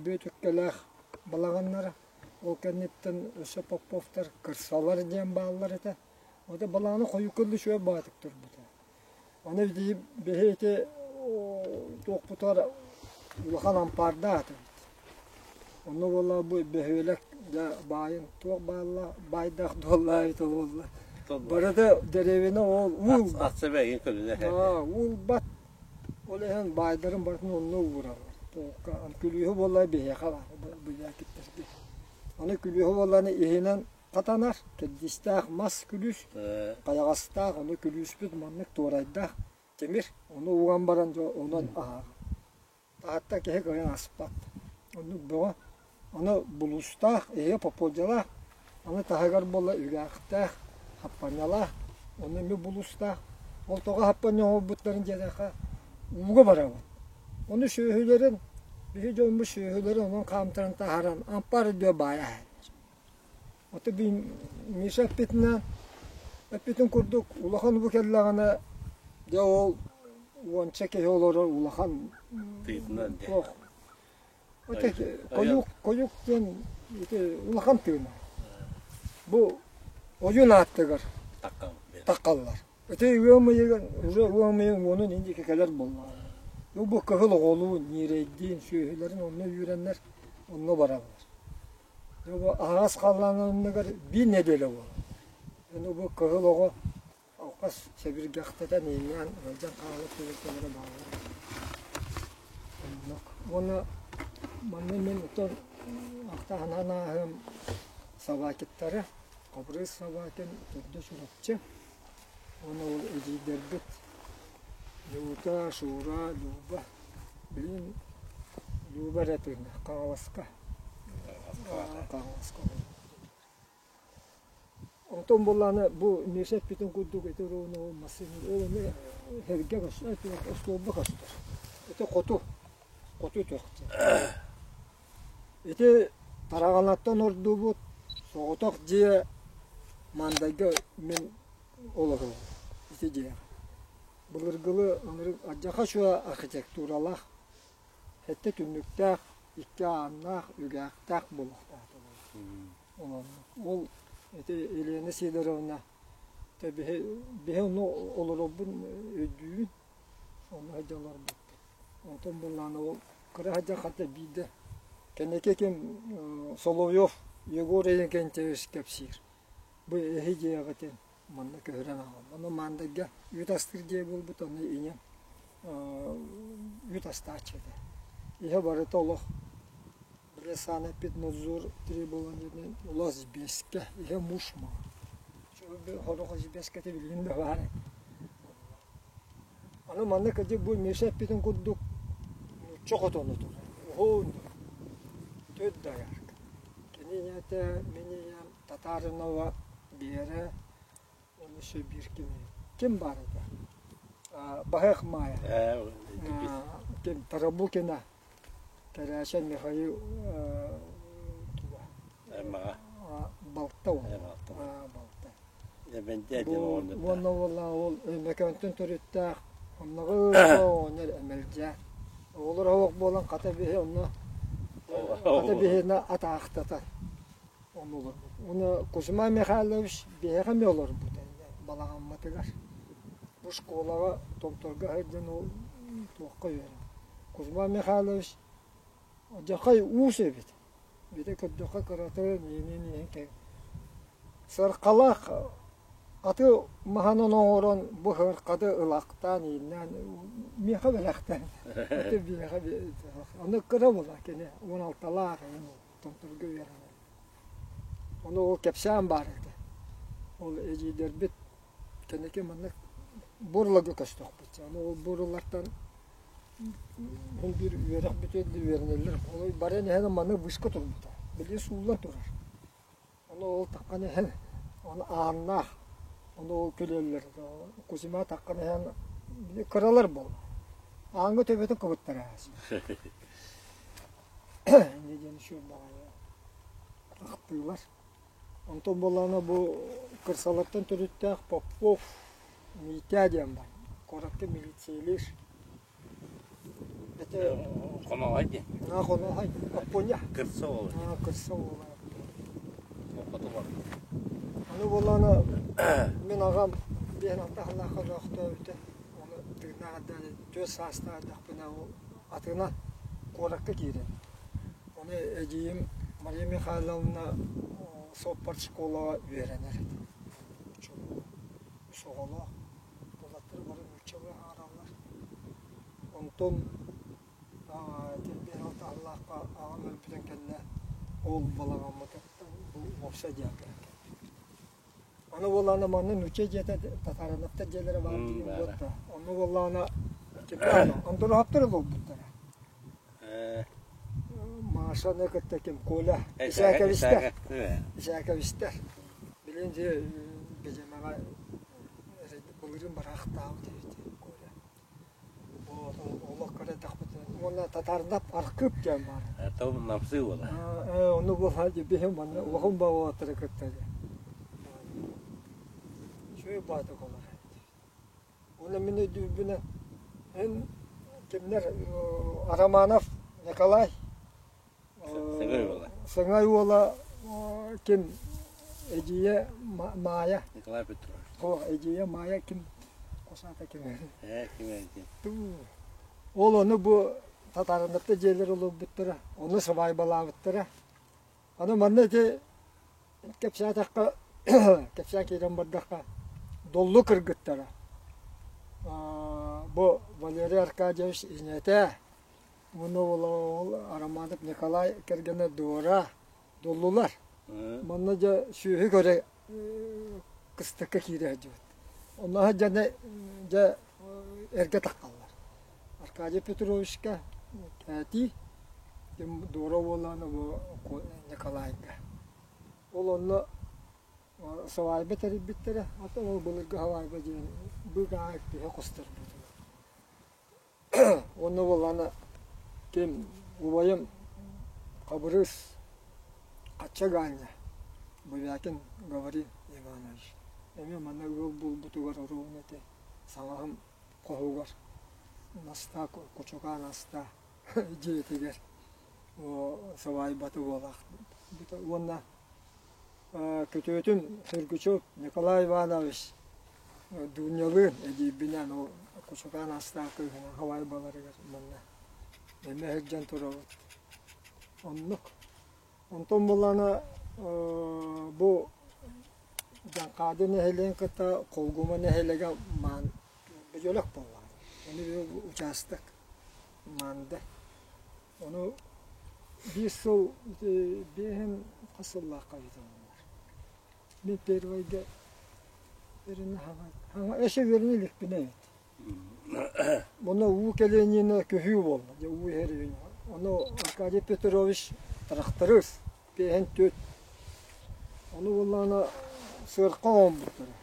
бүөтүккэлээх балаҕаннара, ол кэнниттэн өссө Поповтар кырсалар диэн бааллар этэ. Ото балаҕаны хойукка дылы үчүгэй баҕатык турбута. Аны биһи ити туохпутугар улахан ампаардаах этибит. Онно буолла бу бөһүөлэк дьэ баайын туох баалла баайдаах дуоллаах эбитэ буолла. Барыта дэриэбинэ ол уул Ат көлүнэ. Уулбат. Ол иһин баайдарын барытын онно уураллар. Туохха күлүүһү буолла биһиэхэ баар бүлээкиттэргэ. Аны күлүүһү буолланы иһинэн хатанар, кэрдиистээх мас күлүүс, хайаҕастаах, ону күлүүспүт маннык туорайдаах тимир, ону уган баран дьэ онон аһаҕын. Таһыттан киһи кыайан аспат. Оннук бөҕө. Аны булуустаах, эһиэ попуодьалаах, аны таһыгар буолла үгээхтээх, хаппанньалаах, онно эмиэ булуустаах. Ол тоҕо хаппанньа оҥорбуттарын диэтэххэ, ууга барабыт. Ону сүөһүлэрин, биһи дьоммут сүөһүлэрин онон хаамтаран таһааран ампаар үрдүгэр баайа аһаллар. Ото Миша эппитинэн, эппитин курдук улахан уу кэллэҕинэ, дьэ ол уонча киһи олорор улахан туох Койук, койук диэн ити улахан тыына. Бу ойуун ааттыгар таккаллар. Ити ыам ыйыгар уже ыам ыйын уонун индики кэлэр буоллаҕа. Бу кыһыл оҕолуун, ньирэйдиин, сүөһүлэрин онно үүрэннэр онно бараллар. Бу аһаҕас халлаан анныгар биир нэдиэлэ буолар. Ону бу кыһыл оҕо алҕас сэбиргэхтэтэн иҥнээн ыалдьан хаалар түбэлтэлэрэ бааллар. Оннук. Уонна манна мин оттон ахтаһынан ааһыам собакиттары, Хабырыыс собакин төрдө Чурапчы. Уонна ол эдьиийдэрбит Люта, Шура, Люба. Билигин Люба эрэ тыыннаах Хаҥаласка. Хаҥаласка Онтон буоллаҕына бу Миша эппитин курдук ити оруобуна массыына ол эмиэ эргэ көстөр, остуолба көстөр. Ити хоту, хоту өтөх диэн. Ити Тараҕанаттан ордубут соҕотох дьиэ Мандайга мин олоробун ити дьиэҕэ. Былыргылыы ынырык алдьархай үчүгэй архитектуралаах, сэттэ түннүктээх, икки ааннаах, үгээхтээх буолуохтаах Ол ити Елена Сидоровна биһи онно олорорбун өйдүүбүн, онно сылдьан олорбуппут. Онтон буоллаҕына ол кыра сылдьан хата биирдэ кэнники ким Соловьев Егор Иннокентьевич кэпсиир. Бу эһи дьиэҕитин манна көһөрөн аҕалла. Ону Маандайга үүт астыыр дьиэ буолбут, ону ийэм үүт астааччы этэ. Иһэ барыта олох Били санэпиднадзор требованиетынан улас биэскэ, иһэ муж маар. Сорох биэскэтэ билигин да баар этэ. Аны манна кырдьык бу Миша эппитин курдук нуучча хотоно турар. Уһун, төрт доярка. Кини ийэтэ, мин ийэм Татаринова Биэрэ, уонна өссө биир ким ким баар этэ? Баһыах Маайа. Ким Тарабукина Кэрээчэ Михаил туга Аймаҕа. Балта уол. Балта. Уонна уоллаах уол Өймөкөөнтөн төрүттээх онноҕу оҕонньор Эмэлдьээн. Оҕолор оһох буолан хата биһи онно хата биһини атаахтатар. Онно олорбут. Уонна Кузьма Михайлович биһиэхэ эмиэ олорбут балаҕаммытыгар. Бу школаҕа Томторго сылдьан ол туохха үөрэн. Кузьма Михайлович дьахай уус эбит. Бите көрдөххө кыратын, иинин иһин кэ Сыркалаах аты маһынан оҥорон бу сыркаты ылахтаан ииннээн миэхэ бэлэхтээн аты биэхэ ону кыра буола кини 16-лаах иһин Томторго үөрэнэр. Ону ол кэпсээн баар этэ. Ол эдьиийдэрбит кэнники маннык бурлага көстөхпүт. Аны ол бурлартан мин биир үөрэх бүтүөр да үөрэнэллэр. Ол баран иһэн маннык вышка турбута. Билигин сууллан турар. Ону ол таххан иһэн ону ааннаах ону ол күлэллэр. Кузьма таххан иһэн кыралар буолла. Ааҥҥа төбөтүн кыбыттара. Инньэ диэн үчүгэй баҕайы ахтыылар. Онтон буоллаҕына бу кырсалартан төрүттээх Попов Митя диэн бар. Куоракка милициялыыр. Это Хомоҕой диэн. А, Хомоҕой. Оппуонньа. Кырса уола. А, кырса уола. Хоту бар. Аны буоллаҕына мин аҕам биһин алта сыллаахха өлөөхтөөбүтэ. Ону тыыннаах эрдэҕинэ түөрт саастаах эрдэхпинэ ол атынан куоракка киирэн. Ону эдьиийим Мария Михайловна суоппар школаҕа үөрэнэр этэ. Үс оҕолоох, уолаттара бары нууччалыы аҥараллар. Онтон тирбиэн алтаһаллаахха аҕам өлбүтүн кэннэ ол балаҕаммытыттан бу уопсай дьиэҕэ кэлэн кэлбиппит. Аны буоллаҕына манна нуучча дьиэтэ Татариновтар дьиэлэрэ баар диэн буолта. Онно буоллаҕына Андроһаптар олорбуттара. Машаны кытта ким Коля Исааковичтар. Исааковичтар. Билин дьиэ бэдьэмэҕэ былырыын бараахтаабыт эбит Коля. Олох көрөтөхпүтүнэ уонна татаардап аркыып диэн баар. То намсыы буола. Ону буола биһи манна улахан баҕалааттары кытта үчүгэй баатык олор. Уонна мин өйдүүрбүнэ эн кимнэр Романов Николай Сыҥай уола. Сыҥай уола ким эдьиийэ Маайа. Николай Петрович. О, эдьиийэ Маайа ким хос аата ким Ээ, ким эдьиий? Ол ону бу татаарыннарта дьиэлэр олорбуттара, ону сыбаайбалаабыттара. Аны манна ити кэпсээтэххэ, кэпсээн киирэн бардахха, Доллу кыргыттара. Бу Валерий Аркадьевич ийэтэ, Уонна ол Романов Николай кэргэнэ Дора доллулар. Манна дьэ сүөһү көрө кыстыкка киирэ сылдьыбыт. Онно дьэ дьэ эргэ таххаллар. Аркадий Петровичка Кээтии, Дора уоллаана бу Николайга. Ол онно сыбаайба тэрийбиттэрэ. Оттон ол былыргы сыбаайба диэн быыкаайык түһэ хосторбут. Онно буоллаҕына ким убайым Хабырыыс Хачча Ганя Бубякин Гаврил Иванович эмиэ манна ыал буолбутугар оруобуна ити саҥаһым хоһугар Настаа Кучукаа Настаа дьиэтигэр сыбаайбата буолаах уонна Күтүөтүм Сөргүчүк Николай Иванович Дуунньалыын эдьиийбинээн ол Кучукаан астаах кыыһынан халайбаларыгар манна эмиэ сылдьан турабыт. Оннук. Онтон буоллаҕына бу Дьаҥхаады нэһилиэгин кытта Холгума нэһилиэгэ маан бөдьөлөк буоллаҕа. Ону учаастак Маанда. Ону биир сыл ити биэһин хас сыллаахха ыытыллар. Мин первойга үөрэнэ хаҥа өссө үөрэнэ иликпинэ эбит. Онно уу кэлиэнньинэ көһүү буолла. Дьэ уу иһэр үһүн. Ону Аркадий Петрович тракторист биэһин түөрт. Ону буоллаҕына сыарка оҥорбуттара.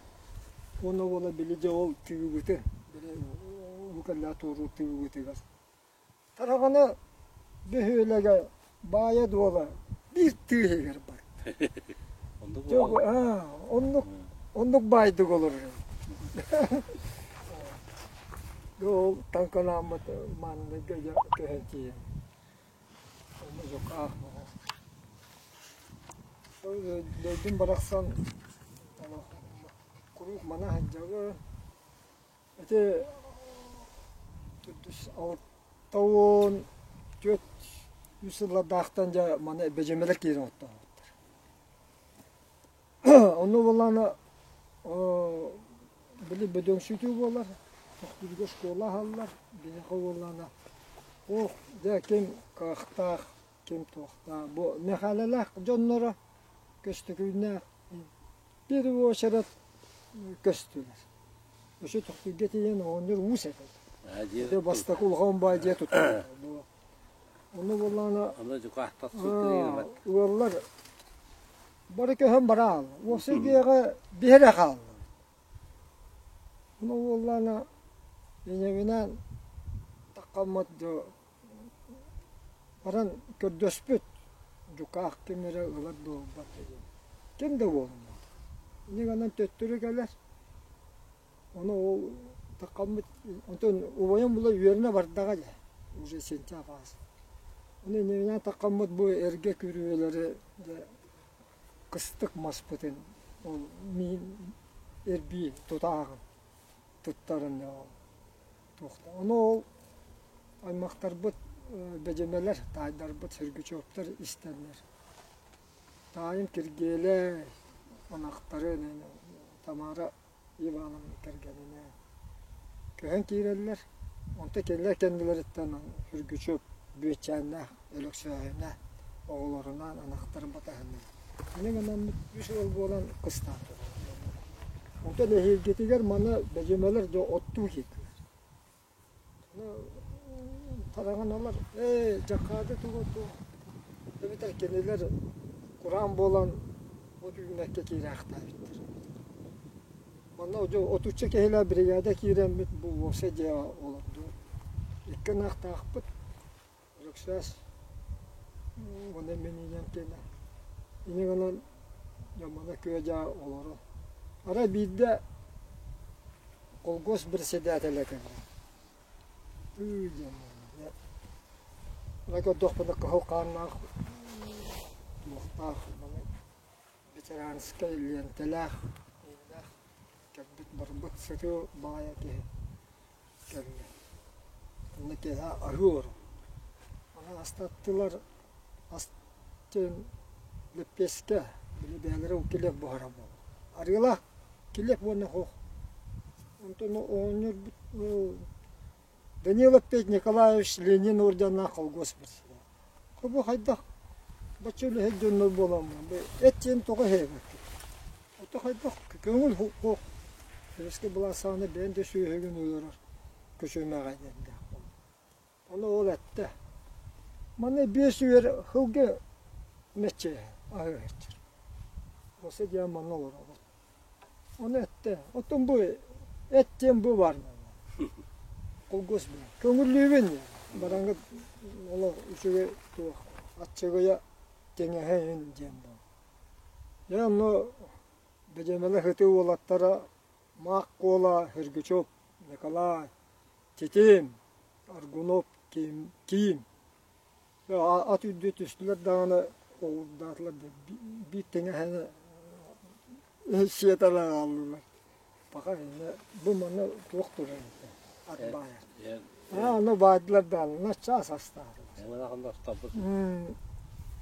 Уонна буола били дьэ ол тыыбыты били уу кэллэҕэ туоруур тыыбытыгар Тараҕана бөһүөлэгэ баайа-дуола биир тыы иһигэр барда. Оннук оннук баайдык олорор эбит. Ол таҥкалааммыт мааннайга дьэ көһөн тиийэн. Дойдум барахсан куруук мана сылдьабын. Ити 64 үс сыллардаахтан дьэ маны бэдьимэлэр киирэн оттообуттар. Онно буоллаҕына били бөдөҥсүтүү буолар, тохтуурга школа аһаллар, биһиэхэ буоллаҕына ох дьэ ким кыахтаах, ким туохтаах бу Мэхээлэлээх дьонноро Көстөкүүннээх Биир уочарат көстүлэр. Өссө тохтуйга тиийэн оҕонньор уус этэ. Дьэ бастакы улахан баай дьиэ туттар. Ону буоллаҕына ыаллар бары көһөн бараал. Уопсай дьиэҕэ биһэрэ хаалла. Ону буоллаҕына ийэбинээн таххаммыт Баран көрдөспүт, дьукаах ким эрэ ылар да ылбат да диэн. Ким да буолуммат. Инньэ гынан төттөрү кэлэр. Ону ол таххаммыт, онтон убайым була үөрэнэ бардаҕа дьэ, уже сентябрь аас. Ону иннинэн таххаммыт бу эргэ күрүөлэри дьэ кыстык маспытын ол миин эрбии тутааҕын туттарын ол Туохта ону ол аймахтарбыт бэдьимэлэр, таайдарбыт Сергучевтар истэннэр таайым Киргиэлэй ынахтарын Тамара Ивановна кэргэнинээн көһөн киирэллэр. Онто кинилэр кэннилэриттэн Сүргүчүөп Бүөччээннээх Өлөксөөһүнэ оҕолорунаан ынахтарын батыһыннар. Ини гынан үс ыал буолан кыстаан тураллар. Онтон эһиилгитигэр маны бэдьимэлэр дьэ оттуу киирдилэр. Тараҕаналар ээ дьакаады тугу туох эбэтэр кинилэр кураан буолан от үүммэккэ киирээхтээбиттэр. Манна отучча киһилээх биригээдэ киирэммит бу уопсай дьиэҕэ олордубут. Икки ынахтаахпыт. Өлөксөөс уонна мин ийэм киэнэ. Инньэ гынан дьоммуна күө-дьаа олорон. Арай биирдэ колхоз председателэ кэллэ. Тыы диэн буолла. Арай көрдөхпүнэ кыһыл хааннаах туохтаах ветеранскай лиэнтэлээх кэлбит барбыт сытыы баҕайы киһи кэллэ. Онно киэһэ аһыы олорон. Аны астаттылар астын лэппиэскэ, били бэйэлэрэ ол килиэп буһара буолла. Арыылаах килиэп уонна хоох. Онтон оҕонньорбут Данилов Петр Николаевич Ленин орденнаах колхоз председателэ. Бу хайдах бачча үлэһит дьоннор буоламмын, бу эт диэн тоҕо иһээбэккит? Ото хайдах көҥүл суох. Сэбиэскэй былаас саҕана бэйэн да сүөһүгүн өлөрөр көчүмэҕэ диэннээх буолла. Ону ол эттэ. Маны биэс үөр сылгы мэччиһэ аһыаһыччыр. Осы диэн манна олоробут. Ону эттэ. Оттон бу эт диэн бу баар буолла. Холкуос бу. Көҥүллүүбүн диэн. Бараҥҥыт олох үчүгэй туох аччыгыйа тэҥэһэйин диэн буолла. Дьэ онно Бэдьэмэлэ һытыы уолаттара Маах Куола, Хиргичев, Николай, Титим, Аргунов, Ким, Киим Ат үрдүө түстүлэр даҕаны оҕурдаатылар да биир тэҥэһэни сиэтэн аҕаллылар. Пока иннэ бу манна туох турар этэ ат баайар. Аа ону баайдылар даҕаны начаас астаатылар.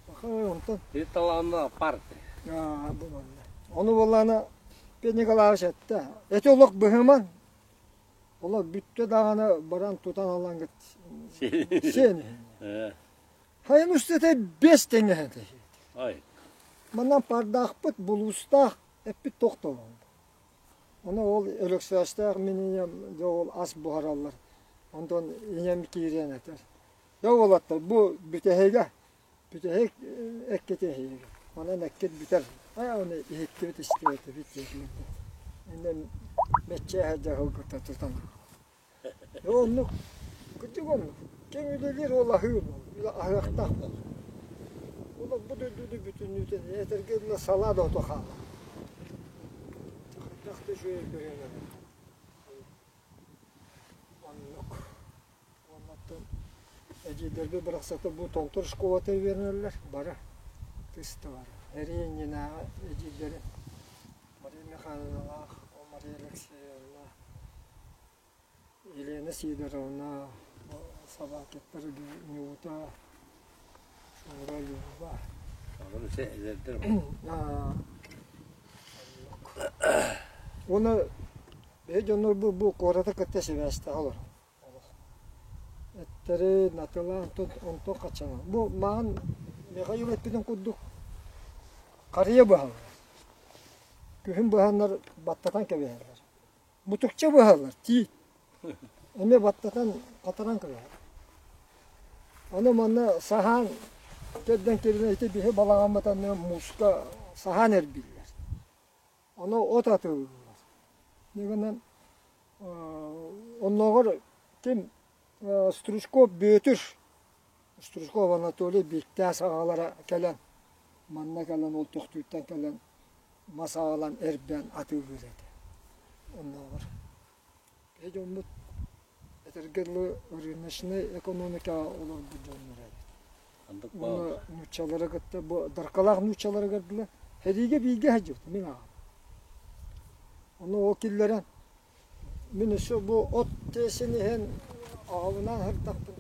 Пока онтон Ти талаанна парты. Аа бу манна. Ону буоллаана Петр Николаевич эттэ. Эти олох быһыман Олор бүттэ даҕаны баран тутан ылаҥҥыт сиэн иһин. Хайын устата бэс тэҥэһэтэ. Ай. Манан пардаахпыт булуустаах эппит тохтолон. Ону ол Өлөксөөстөөх мин ийэм дьэ ол ас буһараллар. Онтон ийэм киирэн этэр. Дьэ уолаттар бу бүтэһигэ Бүтэһик эккит эһиги. Онон эккит бүтэр. Аа, ону иһиттибит истибэтибит диэтилэр. Иннэ мэччиэһэ дьаһылгыта тутан. Оннук, кырдьык оннук. Ким үлэлиир ол аһыыр буолар. Аһыахтаах буолар. Ол бу дойдуну бүтүннүүтүн этэргэ дылы салаа да ото хаалар. Хайдах да үчүгэй көрүөн Оннук. Уоннаттан эдьиийдэрбит барахсаттар бу Томтор школата үөрэнэллэр бары кыыс да бары. Эрий иннинээҕи эдьиийдэри Мария Михайловналаах, Мария Алексеевна, Елена Сидоровна, собакеттар Нюта, Шура, Люба. Уонна биһи дьоннор бу, бу куораты кытта сибээстээх олорор. Эттэри натылаан онтон хаччанан. Бу маҕан Михаил эппитин курдук харыйа быһаллар. Күһүн быһаннар баттатан кэбиһэллэр. Мутукча быһаллар, тиит. Эмиэ баттатан хатаран кэбиһэллэр. Аны манна саһаан кэрдэн кэбиһэн ити биһи балаҕаммыт анныгар мууска саһаан эрбииллэр. Ону от атыылыыллар. Дьэ Оннооҕор ким Стручков Бүөтүр, Стручков Анатолий биирдээх аҕалара кэлэн, манна кэлэн ол Төхтүүттэн кэлэн мас аҕалан эрбээн атыылыыр этэ. Оннооҕор киһи дьоммут этэргэ дылы рыночнай экономикаҕа олорбут дьоннор эбит. Уонна нууччалары кытта бу Даркалаах нууччаларыгар дылы сэриигэ бииргэ сылдьыбыт мин аҕам. Ону ол киллэрэн мин өссө бу от тиэсин иһэн аҕабынаан сырдахпын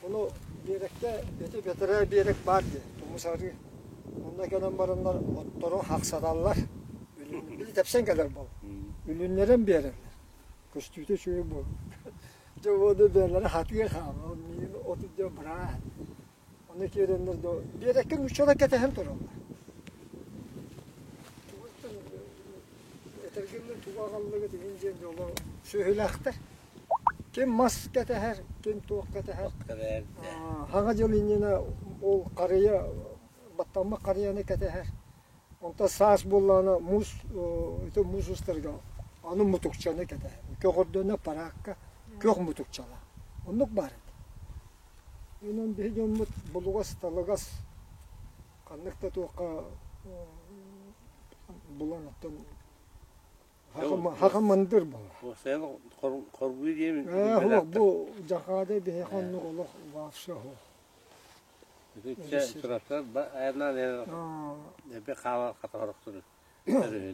ону биэрэккэ ити бэтэрээ биэрэк баар дии тумус арыы. Онно кэлэн бараннар оттору хахсаталлар. Били тэпсэн кэлэр буол. Үлүннэрэн биэрэллэр. Көстүүтэ үчүгэй буолар. Дьэ уону бэйэлэрэ хатыа хаалла, миигин отут дьэ быраат. Ону киирэннэр да биэрэккэ нууччалар кэтэһэн тураллар. Тугуттан этэргинэн тугу аҕаллыгыт иһин диэн дьоло сүөһүлээхтэр. Ким мас кэтэһэр, ким туох кэтэһэр. Хаҥа дьыл иннинэ ол харыйа, баттаммыт харыйаны кэтэһэр. Онтон саас буоллаҕына муус ити муус устарга аны мутукчаны кэтэһэр. Көҕөрдөнө параакка күөх мутукчалаах. Оннук баар этэ. Онон биһи дьоммут булугас-талыгас ханнык да туохха булан оттон хаха мындыр буолар. Хоргуй диэн Ээ, бу Дьахаада биһиэхэ оннук олох вообще суох.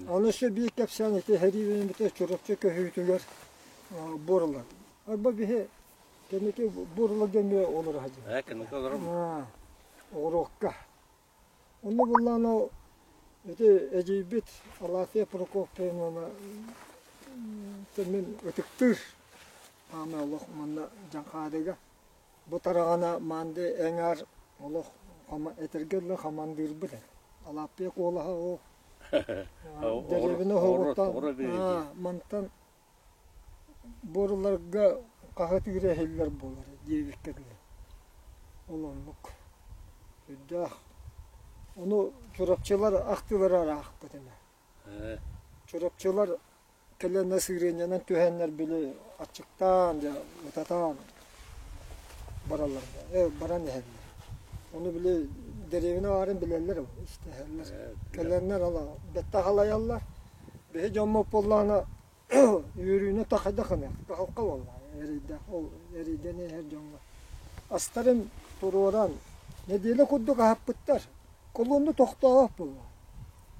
Аны өссө биир кэпсээн ити сэриилэммитэ Чурапчы көһүүтүгэр буорулар. Арба биһи кэнники буорулар дьоҥҥо олоро сылдьар. Оҕуруокка. Онно буллаана ити эдьиийбит Алафия Прокопьевна мин ытыктыыр аана олох манна Дьаҥхаадыга Бу тараҕана Маанды эҥээр олох этэргэ дылы хамандыырбыт этэ. Алааппыйа куолаһа ол дэриэбинэ оһоҕуттан мантан буоруларга хаһытыыра иһиллэр буолар диэбиккэ дылы. Ол оннук. Сүрдээх. Ону Чурапчылар ахтыылара араахпыт эмэ. Чурапчылар кэлэннэ сырыынньанан түһэннэр били аччыктаан дьэ ытатаан бараллар баран иһэллэр. Ону били дэриэбинэ баарын билэллэр истэһэллэр. Кэлэннэр ала бэттэх алайаллар. Биһи дьоммут буоллаҕына үөрүүнү тахайда гыныах кыһалҕа буолла эрэйдээх ол эрэйдэнэ иһэр дьоҥҥо астарын туруоран нэдиэлэ курдук аһаппыттар колонна тохтообот буолла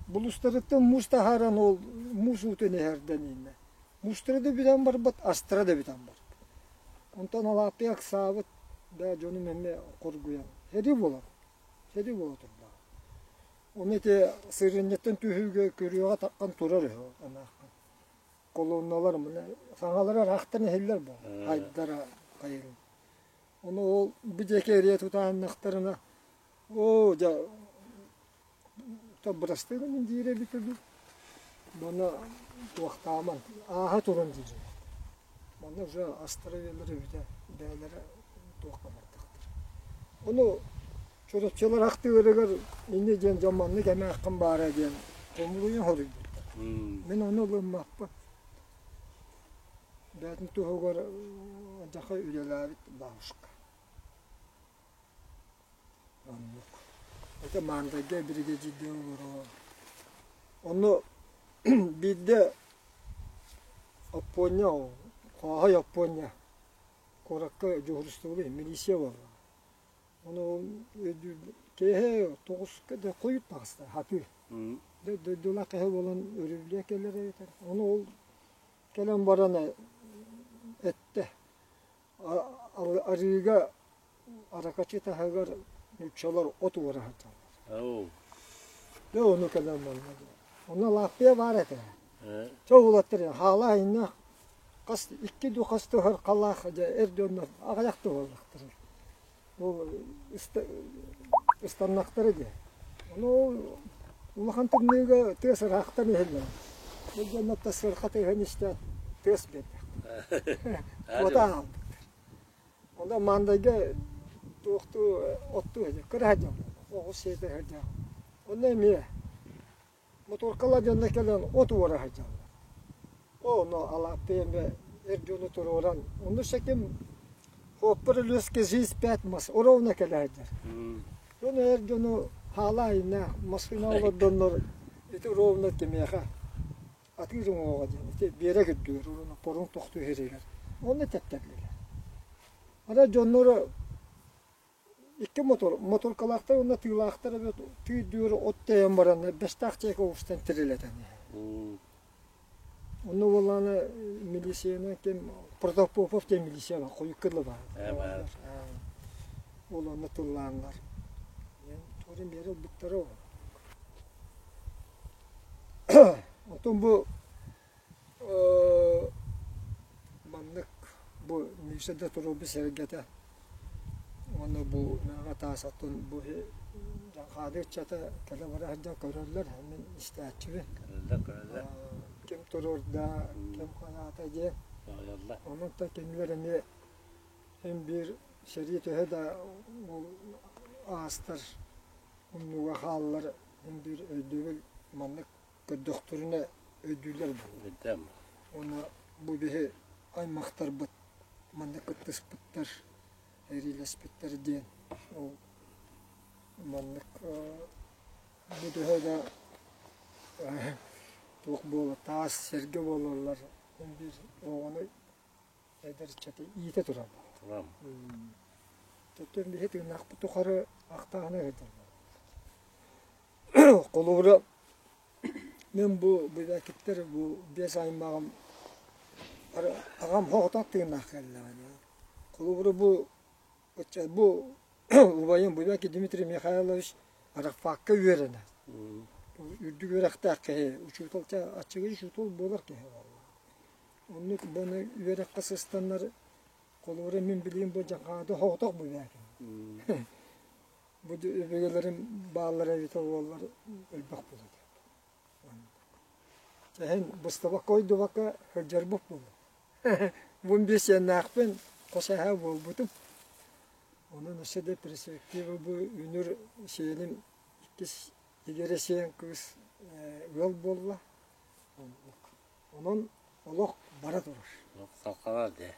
булустарыттан муус таһааран ол муус уутун иһэрдэн иһиннэ муустара да бүтэн барбыт астара да бүтэн барбыт онтон Алааппыйа ыксаабыт да дьонум эмиэ хоргуйан сэрии буолар сэрии буола турда Ону ити сырыынньаттан түһүүгэ күрүөҕэ таххан турар үһү анаахха. Колонналар саҥалара ыраахтан иһиллэр буо хайдара хайырын. Ону ол бу диэки эрийэ тутааннахтарына оо дьэ бырастыы гынын диир эбит үһү. Манна туохтааман ааһа турун диир. Манна уже астара үөллэрэ бүтэ бэйэлэрэ туохха бардахтар. Ону Чурапчылар ахтыыларыгар инньэ диэн дьон маннык эмээххин баара диэн хомуруйан хоруйбуттар. Мин ону ылыммаппын. Бэйэтин туһугар дьаха үлэлээбит бабушка. Оннук. Это Маандайга биригэдьиирдии олорор. Онно биирдэ Оппуонньа, Хооһой Оппуонньа куоракка дьуһуурустубалыы милиция буолла. Ону киэһэ тоҕуска да хойут таҕыста хатыы. Дойдулаах киһи буолан өрүбүлүө кэлэр эбитэр. Ону ол кэлэн баран эттэ арыыга Аракачы таһыгар нууччалар от уора сылдьаллар. Дьэ ону кэлэн манна Онно лааппыйа баар этэ. Чэ уолаттар хаалаах иннэх хас икки дуу хас туһар халаах дьэ эр дьоннор аҕыйах да буоллахтара. Ол ыстаннахтара дии. Ону улахан тымныыга тыас ыраахтан иһиллэр. Ол дьоннор сыарха тыаһын истээт тыас биэрдэхтэр. Куота хаалбыттар. Онно Маандайга туохтуу оттуу сылдьар, кыра сылдьан, оҕус сиэтэ сылдьар. Онно эмиэ моторкалар дьонно кэлэн от уора сылдьаллар. Ону Алааппый эмиэ эр дьону туруоран, онно сэтим Хоппор Өлүөскэ жизнь пять мас ровно кэлэ сылдьар. Ону эр дьону хаалаайына массыына олордоннор ити ровно кимиэхэ атыыр уҥуоҕа диэн ити биэрэк үрдүгэр уонна порун тохтуу иһэригэр онно тэптэрдилэр. Ара дьонноро икки мотор моторкалаахтар уонна тыылаахтар эбит тыы үрдүгэр от тэйэн баран бэстээх чээкэ устан тирилэтэн иһэр. Онно буоллаҕына милициянан ким Протопопов диэн милиция бар хойукка дылы баар. Ол онно тыллааннар туорун биэрэ ылбыттара ол. Оттон бу маннык бу Миша да туруорбут сэргэтэ уонна бу мэҕэ таас оттон бу Дьаҥхаады ыччата кэлэ бара сылдьан көрөллөр, мин истээччибин. Көрөллөр, көрөллөр. Ким туруорда, ким хайаата диэн. Онон да кинилэр эмиэ син биир сэрии төһө да ол аастар Умнууга хааллар син биир өйдөбүл маннык көрдөхтөрүнэ өйдүүллэр буолуо. Уонна бу биһи аймахтарбыт маннык кыттыспыттар, эриилэспиттэр диэн ол маннык бу төһө да туох буола таас сэргэ буолаллар син биир оҕону Эдэр ыччаты иитэ тураллар. Турам. Төттөн биһи тыыннаахпыт тухары ахтааны ыһыталлар. Холобура, мен бу бэкиттэр бу биэс аймаҕым аҕам хоҕотох тыыннаах кэллэҕинэ. Холобура бу бу убайым Буйбаки Дмитрий Михайлович Арахфакка үөрэнэр. Үрдүк үөрэхтээх киһи, учуутал аччыгый учуутал буолар киһи буолла. Оннук баны үөрэххэ сыстаннар, холобура мин билигин бу дьаҥхаада соҕотох быыбаатым. Бу өбүгэлэрим бааллара эбитэ буоллар элбэх буолуо этэ. Эһэм быстыбакка ойдубакка сылдьарбыт буолуо. Бу биэс сиэннээхпин, хос эһээ буолбутум. Онон өссө да перспектива бу үнүр сиэним Иккис игирэ сиэн кыыс ыал буолла. Онон олох бара турар. Салҕанар дии.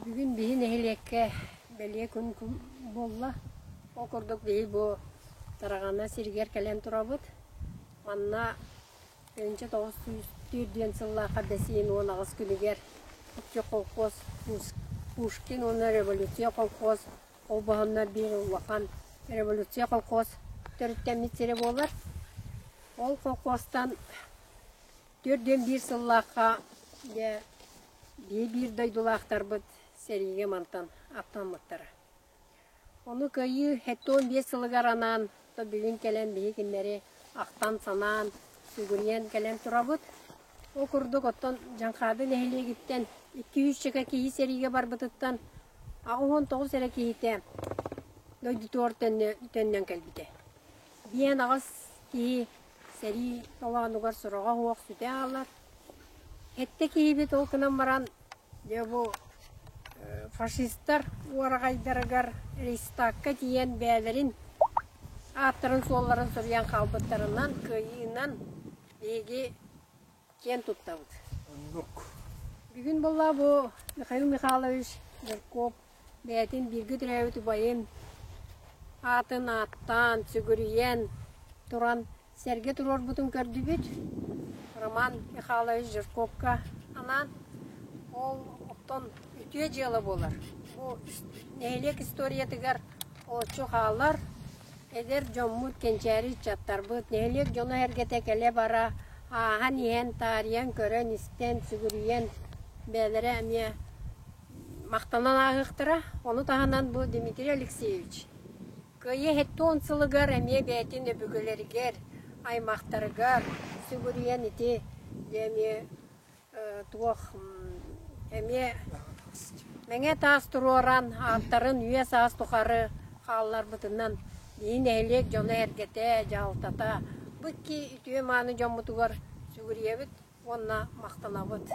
Бүгүн биһи нэһилиэккэ бэлиэ күн буолла. Ол курдук биһи бу Тараҕана сиригэр кэлэн турабыт. Манна 1904 сыллаахха бэсиин 18 күнүгэр икки колхоз Пушкин уонна Революция колхоз холбоһоннор биир улахан Революция колхоз төрүттэммит сирэ буолар. Ол колхозтан 41 сыллаахха дьэ биир дойдулаахтарбыт сэриигэ мантан аттаммыттара. Ону Кыайыы 75 сылыгар анаан то бүгүн кэлэн биһи кинилэри ахтан-санаан, сүгүрүйэн кэлэн турабыт. Ол курдук оттон Дьаҥхаады нэһилиэгиттэн 200 киһи сэриигэ барбытыттан 89 эрэ киһитэ дойдутугар төннөн кэлбитэ. Биэн аҕыс киһи Сэрии толоонугар сураҕа суох сүтэ хаалар. Сэттэ киһибит ол гынан баран, дьэ бу фашистар уораҕайдарыгар Рейхстагка тиийэн бэйэлэрин ааттарын-суолларын суруйан хаалбыттарынан, кыайыынан биһиги киэн туттабыт. Оннук. Бүгүн буолла бу Михаил Михайлович Жирков бэйэтин бииргэ төрөөбүт убайын аатын ааттаан, сүгүрүйэн туран сэргэ туруорбутун көрдүбүт. Роман Михайлович Жирковка анаан ол оттон үтүө дьыала буолар. Бу нэһилиэк историятыгар олоччу хаалар. Эдэр дьоммут, кэнчээри ыччаттарбыт, нэһилиэк дьоно-сэргэтэ кэлэ-бара ааһан иһэн, таарыйан, көрөн-истэн, сүгүрүйэн бэйэлэрэ эмиэ махтанан ааһыахтара. Ону таһынан бу Дмитрий Алексеевич Кыайыы 70 сылыгар эмиэ бэйэтин өбүгэлэригэр, аймахтарыгар сүгүрүйэн ити дьэ эмиэ туох эмиэ мэҥэ таас туруоран ааттарын үйэ-саас тухары хаалларбытынан биһи нэһилиэк дьоно-сэргэтэ, дьаһалтата бу икки үтүө-мааны дьоммутугар сүгүрүйэбит уонна махтанабыт.